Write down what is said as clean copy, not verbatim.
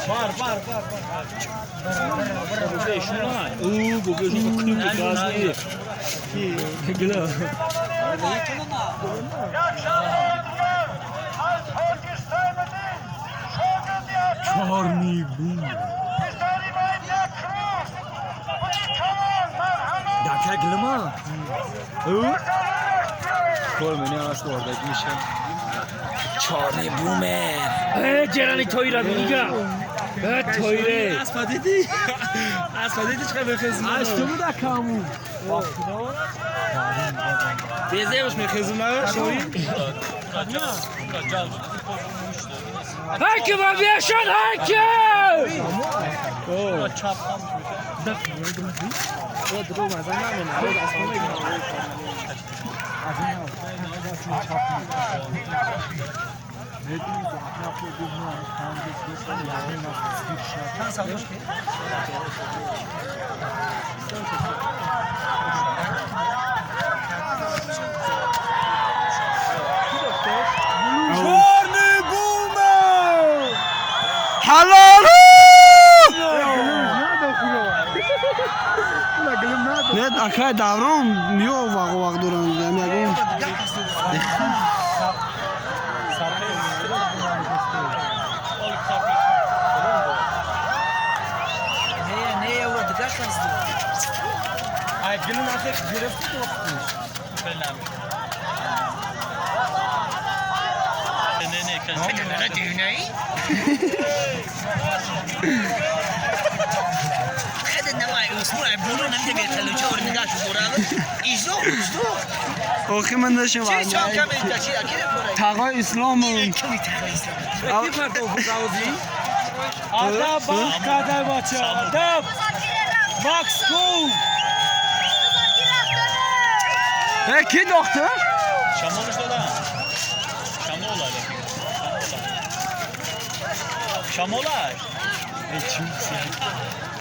Бар бар бар бар. Чорный бум. Дака глима. Кор мени ҳаст ордагӣ меша. Чорный бумер. Э, ҷерани тоира бинига. Э, тоире. Аз падиди. Аз падиди чӣ қадр мехезм. Аз ту буда каму. Безебаш мехезм шои. Ҳайки ва бешон ҳайки! Чорный бумер. Ҳалол. Не, акай даврон ё вақ вақ доранд, ягон. Не, не, дигар кас. Ай гилин ахи гирифти дохтиш. Охи ман нашим. Тағои исломум. Адаб кадай бача, адаб! Макс ку! Э, ки доктор? Шамолش додам. Шамола. Шамола. Шамола.